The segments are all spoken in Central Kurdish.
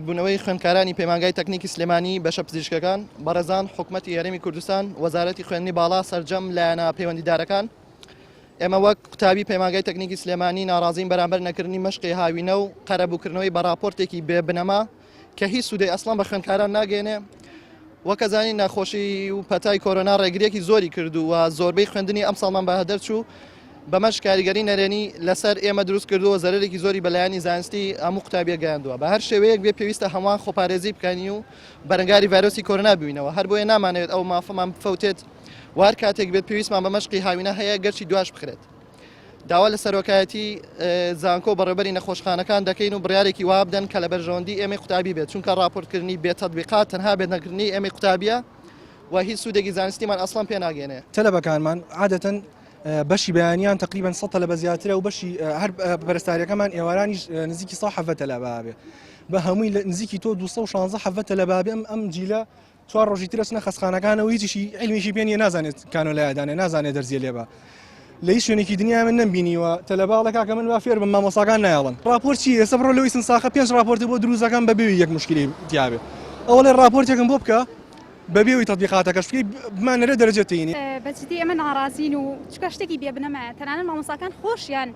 گردبوونەوەی خوێندکارانی پەیمانگای تەکنیکی سلێمانی بەشە پزیشکەکان، بەڕێزان حکومەتی هەرێمی کوردستان، وەزارەتی خوێندنی باڵا، سەرجەم لایەنە پەیوەندیدارەکان، ئێمە وەک قوتابی پەیمانگای تەکنیکی سلێمانی ناڕازین بەرامبەر نەکردنی مەشقی هاوینە و قەرەبووکردنەوەی بە ڕاپۆرتێکی بێ بنەما کە هیچ سوودێک ئەسڵەن بە خوێندکاران ناگەێنێ. وەک ئەزانین نەخۆشی و پەتای کۆرۆنا ڕێگریەکی زۆری کردو و زۆربەی خوێندنی ئەمساڵمان بە هەدەر چوو، بەمەش کاریگەری نەرێنی لەسەر ئێمە دروست کردووە زەرەرێکی زۆری بە لایەنی زانستی هەموو قوتابیە گەیاندووە. بە هەر شێوەیەک بێ پێویستە هەمووان خۆپارێزی بکەین و بەرەنگاری ڤایرۆسی کۆرۆنا ببینەوە، هەر بۆیە نامانەوێت ئەو مافەمان بفەوتێت و هەر کاتێک بێت پێویستمان بە مەشقی هاوینە هەیە گەرچی دواش بخرێت. داوا لە سەرۆکایەتی زانکۆ و بەڕێوەبەری نەخۆشخانەکان دەکەین و بڕیارێکی وا بدەن کە لە بەرژەوەندی ئێمەی قوتابی بێت، چونکە ڕاپۆرتکردنی بێ تەتبیقات تەنها بێدەنگکردنی ئێمەی قوتابیە و هیچ سوودێکی زانستیمان ئەسڵەن پێ ناگەێنێ. تەلەبەکانمان عادەتەن بەشی بەیانیان تقریبا 100 تەلەبە زیاترە و بەشی هەر پەرستاریەکەمان ئێوارانیش نزیکی 117 تەلەبە بێ بە هەمووی نزیکی تۆ 216 حەڤە تەلەبە بێ ئەم ئەم جیلە چوار ڕۆژی تر ئەچنە خەستخانەکانەوە هیچیشی عیلمیشی پێ نییە نازانێت کانۆلایە دانێ نازانێت دەرزیە لێبا لە هیچ شوێنێکی دنیا من نەمبینیوە تەلەبە ئەڵێ کاکە من با فێر بم مامۆستاکان نایەڵن ڕاپۆرت چی ئێستا بڕۆ لەوەی سنساخە پێنج ڕاپۆرتی بۆ دروست دەکەم بەبێ یەک مشکلی تیاابێ ئەوەڵێ ڕاپۆرتێکم بۆ بکە بەبێ ئەوی تەطبیقاتەکەش بکەی بمانەرێ دەرەجە تێینی. بە جدی ئێمە ناڕازین و چونکە شتێکی بێ بنەمایە تەنانەت مامۆستاکان خۆشیان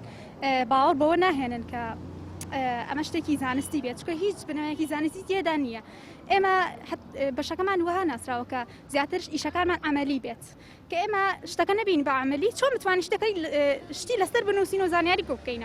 باوەڕ بەوە ناهێنن کە ئەمە شتێکی زانستی بێت چونکە هیچ بنەمایەکی زانستی تێدا نییە ئێمە بەشەکەمان وەها ناسراوە کە زیاتر ئیشەکانمان عملی بێت کە ئێمە شتەکە نەبین بە عملی چۆن بتوانین شتەکەی شتی لەسەر بنووسین و زانیاری کۆ بکەینەوە.